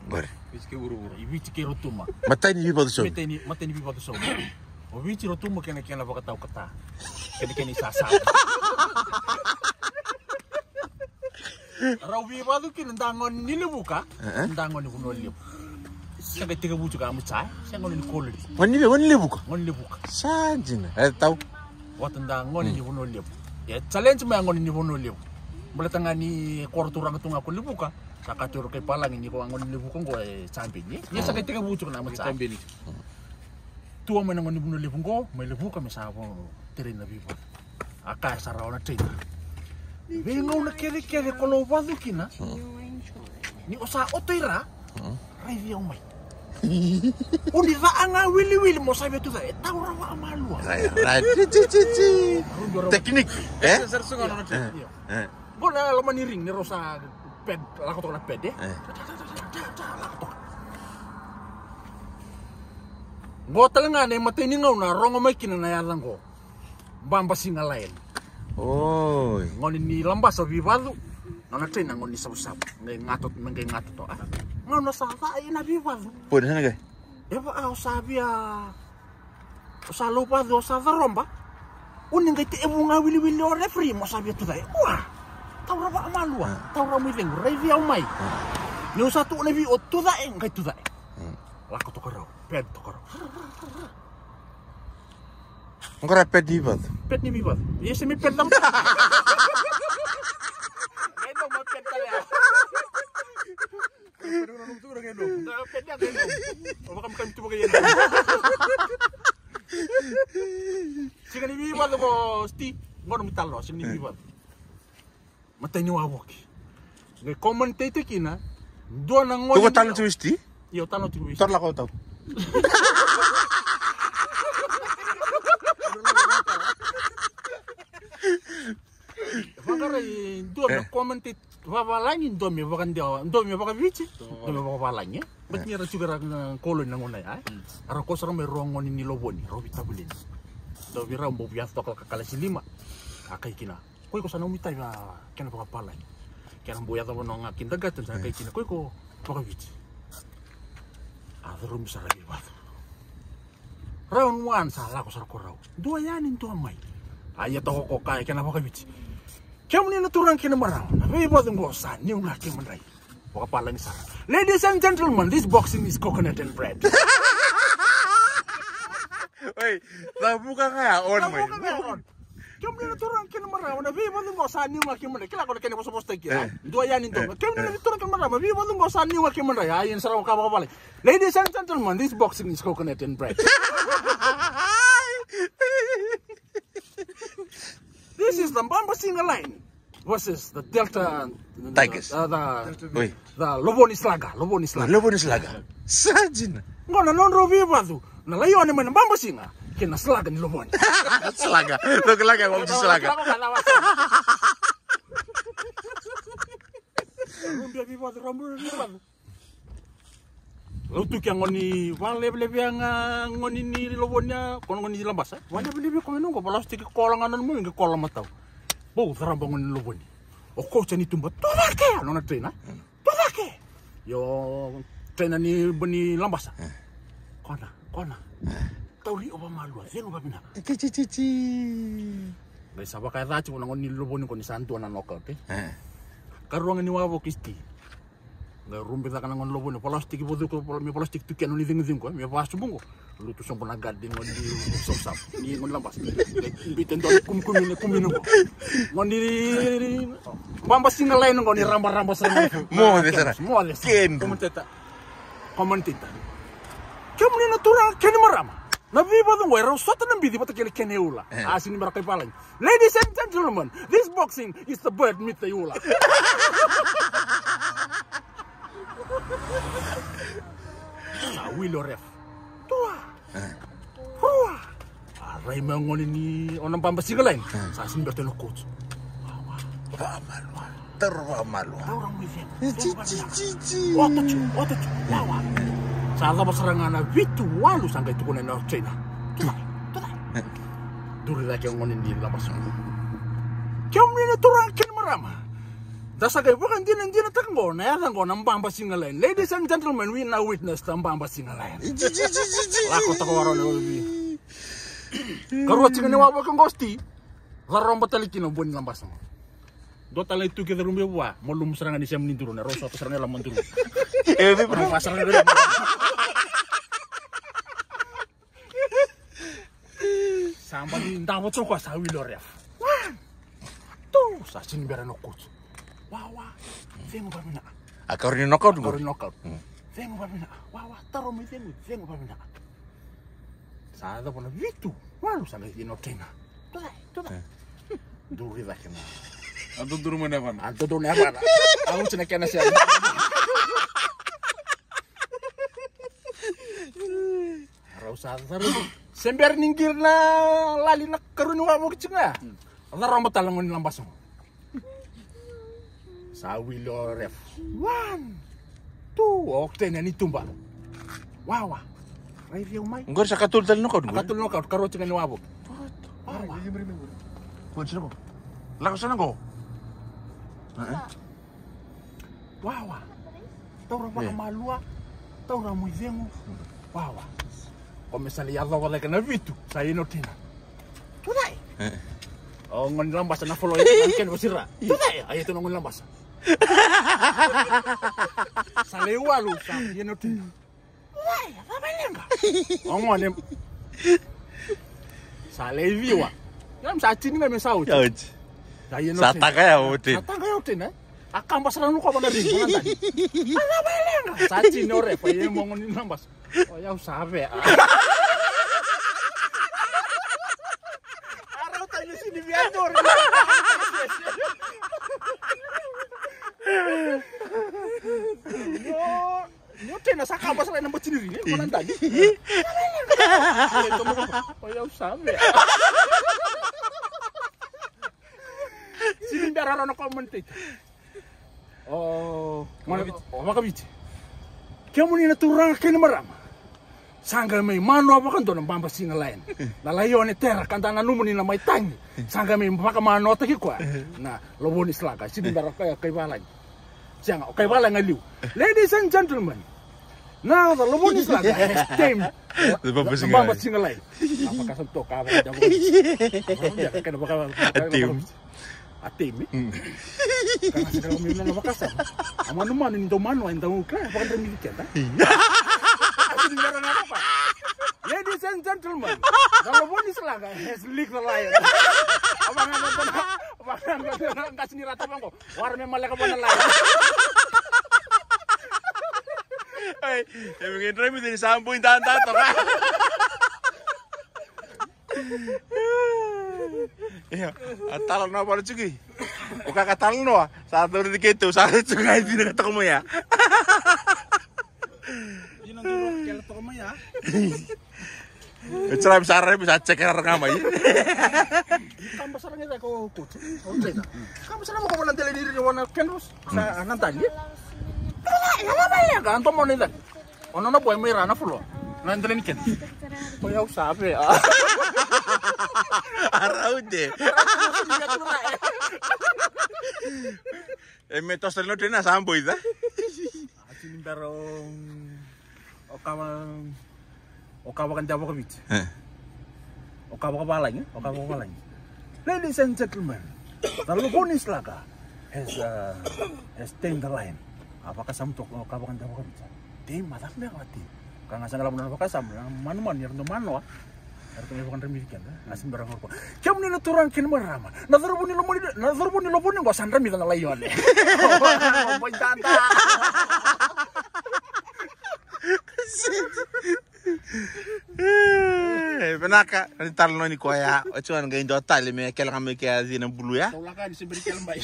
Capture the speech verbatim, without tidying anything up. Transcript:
Qori. Viti kei vuravura. I Viti kei Rotuma. Matai ni veivacu saumi. Matai ni, matai ni veivacu saumi. O Viti, Rotuma kei na kena vakataukata. Kei na kena isasa. Rau veivacu kina, da gone ni Levuka. E, e. Da gone ni Vanua Levu. Sa qai tekivu tiko a matai, sa gone ni Kolodi. Gone ni Le-, gone ni Levuka? Gone ni Levuka. Sa dina. E tau. Vata da gone ni Vanua Levu. E challenge mai a gone ni Vanua Levu. Baleta ga ni koro turaga tu ga ko Levuka. Sa kaya tu o ira kai palagi ni ko a gone ni Levuka qo e champion, e? Ia sa qai tekivu tiko na matai. Champion. Tua mai na gone ni Vanua Levu qo mai Levuka me sa vo terei na veivacu. A kaya sara o na trainer, veigauna kecekece ko lau vacu kina, ni o sa oto i ra, raici au mai. O ni ca ga wiliwili mo sa via tucake, e taura vakamalua. Right, right. Ti, ti, ti, ti. Technique, e? Sa, sa, sa, sa, sa, sa, sa. Io. E. Qo na loma ni ring, ni rau sa pad, lako toka na pad, e? E. Lako toka. Qo tale ga na imatai ni gauna rogo mai kina na yaca qo. Baba Siga Lion. Oi. Gone ni Labasa veivacu. Nona trainer gone ni Savusavu. Qai gato, me qai gato toka. Gauna sa ca ina veivacu. Pode, sa na qai. E vaka o sa via, o sa lau vacu, o sa caroba. O ni qai tekivu ga wiliwili o referee mo sa via tucake. Ua! Taura vakamalua. A. Taura mai cegu, raici au mai. A. Niu sa tukuna vei iko tucake, qai tucake. A. Lako toka rau, pad toka rau. Qo ra pad ni veivacu. Pad ni veivacu. Ia se me pad na. Qai dau ma pad tale ya. Siga ni veivacu qo, Sti, qo nomu italanoa, siga ni veivacu. Matai ni wavoki. Qai commentate kina dua na gone. Ko talanoa tiko, Sti? Io, talanoa tiko, Sti. Tora lako tau. Vakarai dua me commentate vakavalagi, dua me vakadewa, dua me vakaviti, dua me vakavalagi, e? But ni era tiko era na Koloni na gauna ya, e? Era kau sara mai rau gone ni Lovoni, rau veitavaleni. Dua vei rau bau via toka ka kalasi lima. A kai kina, ko iko sa nomu itavi a kena vakapalagi. Kena bau yacova na ga kindergarten, sa kai kina, ko iko vakaviti. A curumi sara veivacu. Round one sa lako sara ko rau. Dua yani, dua mai. A ia toka ko kaya kena vakaviti. Kemuni na turaga kei na marama, na veivacu qo sa niu ga kei madrai. Vakapalagi sara. Ladies and gentlemen, this boxing is coconut and bread. Oi, cavuka ga ya, on mai. Cavuka ga ya, on. Kemuni na turaga kei na marama, na veivacu qo sa niu ga kei madrai. Kila ko na kena vosavosataki, e? Dua yani, dua mai. Kemuni na turaga kei na marama, veivacu qo sa niu ga kei madrai. A ia sara ka vakapalagi. Ladies and gentlemen, this boxing is coconut and bread. This is the Baba Siga Lion versus the Delta Tigers. Uh, the, the Lovoni Slugger, Lovoni Slugger. Lovoni Slugger. Sa dina. Qo na nodrau veivacu na laione mai na Baba Siga kei na Slugger ni Lovoni. Slugger. Look like I want to Slugger. Rau bia veivacu, rau bia veivacu. Lautuki a gone ni, vakalevelevea ga gone ni Lovoni, a ko na gone ni Labasa. Vakalevelevea ko mai noqo, valasutaki kola ga nona mai, qai kola matau. Bau caraba gone ni Lovoni. O coach ni tuba, tucake! A nona trainer. Tucake! Io, trainer ni, ni Labasa. Kona, kona. Tauri o vakamalua, cegu vavinaka. Ti, ti, ti, ti. Qai sa vakayaca tiko na gone ni Lovoni qo ni sa dua na knockout, e? Karua ga ni wavoki, Sti. Qai rubi caka na gone Lovoni, valasutaki vacuka, me valasutaki tu kina ni cigucigu, me vasubu qo. Lutu sobu na guard ni gone ni Savusavu, ni gone ni Labasa. Qai bita dua na kumikumi ni kumina qo. Gone ni Baba Siga Lion qo ni rabaraba sara. Moce sara. Moce sara. Kemuni na turaga kei na marama, na veivacu qo e rau sota na bici vata kei na kena iula. A sega ni bera kai valagi. Ladies and gentlemen, this boxing is the bird meet the iula. Sa wili o ref. Tua. Rua. A rai mai o gone ni, o na Baba Siga Lion. Sa sega ni bera tale na coach. Wawa. Vakamalua. Taura vakamalua. Taura mai cegu. Ota tu, ota tu. Wawa. Sa cava sara ga na vitu walu, sa qai tukuna na trainer. Tucake, tucake. Duri cake o gone ni Labasa. Kemuni na turaga kei na marama, Da sa qai vakadinadinataka qo na yaca qo na Baba Siga Lion. Ladies and gentlemen, we now witness the Baba Siga Lion. Lako toka varauna o Evi. Karua tiko ni wavoki qo, Sti. Caroba tale kina o Boni Labasa. Dua tale na ituki e carubi vua, malumu sara ga ni sema ni duru, na rau sota sara ga e loma duru. E, vei, bro. Rau sara ga e loma duru. Sa bati davo tiko koya, sa wili o ref. One, two, sa sini bera na kocu. Wawa, cegu vavinaka. A karua ni knockout qori. Karua ni knockout. Mm. Cegu vavinaka. Wawa, taro mai cegu, cegu vavinaka. Sa cava na vitu, walu, sa qai ino tena. Tucai, tucai. Eh. Duri cake na. A dodonu mai na yavana. A dodonu na yavana. A uci na kena sena. Rau sa caru. Se bera ni qiri na lali na karua ni wavoki tiko ga. Caroba tale o Gone Labasa. Sa wili o ref. One, two, o tena ni tuba. Wawa. Raici au mai. Qori sa katolu tale ni knockout qori. Katolu knockout, karua tiko ga ni wavoki. Wawa. Lako sara qo. Eh, eh. Wawa. Taura vakamalua. Taura mo icegu. Wawa. Ko me sa lai yacova cake na vitu. Sa ino tena. Tucai. Eh. O Gone Labasa na follow, na kena vasira. Tucai. A ia tu na Gone Labasa. Sa lai walu, sa ino tena. Wai, a cava e leqa? O gone. Sa lai ciwa. Ia me sa tini ga me sa oti. Sa oti. Sa ia na oti. Sa taka ya oti. Sa taka ya oti, ne? A kaba sara na kova na ring, na dadi. A cava e leqa? Sa tini o ref, ia mo Gone Labasa. O yau sa vea. A rauta ni sini via dori. Yo. Ni o tena sa kaba sara ena bati ni ring, e, ko na dadi. O yau sa vea. Sini bera rau na commentator. O, mana, o vakaviti. Kemuni na turaga kei na marama. Sa qai mai manoa vakadua na Baba Siga Lion. Na laione tera ka da nanuma ni na mai tagi. Sa qai mai vakamanoataki koya. Na Lovoni Slaga. Sini bera kai, kai valagi. Sega, o kai valagi a liu. Ladies and gentlemen, now the Lovoni Slaga has tamed the Baba Siga Lion. A vakasama toka, a vakasama toka. A tame. A tame. Ka ga sa kala mai na vakasama. A manumanu ni dau manoa e dau kila vakadra mili keda. Ladies and gentlemen, the Lovoni Slaga has licked the lion. A vakasama toka, a vakasama toka, qasi ni rata vaqo. Wara me maleka vua na lai. Ai, e me qai drai me tini sa bui dada toka. Ia, a talanoa vale tsuki. O kaka talanoa, sa tauri ni keitou, sa tsuka e dina ka toka mai ya. Dina duru kela toka mai ya. E tara me sa rai me sa check era ga mai. Kaba sara ga i cake o kotu. O trainer. Kaba sara mo ko vana dela ni rini wana Kendros. Sa na dali. Ia na vale ga anto mo ni dali. O nona boy mai ra na floor. Na dela ni Kendros. O yau sa vea. Araude. E me tosa no trainer sa boy da. A tini bera o, o kava, o kava ka dea vakaviti. E. O kava ka valagi, o kava ka valagi. Ladies and gentlemen, the Lovoni Slaga has, uh, has tamed the lion. A vakasama toka o kava ka dea vakaviti. Tame, a cava me ka tame? Ka ga sa na lavo na vakasama, na manumanu, era dau manoa. Era tu me vakadra mili keda, na simbera ga ko. Kemuni na turaga kei na marama. Na cauravou ni Lovoni, na cauravou ni Lovoni qo sa dramica na laione. Oi dada. E, vinaka, ni talanoa ni koya. Oti wana qai dua tale me kele ga me ke a cina bulu ya. Kau laka ni simberi kele mai.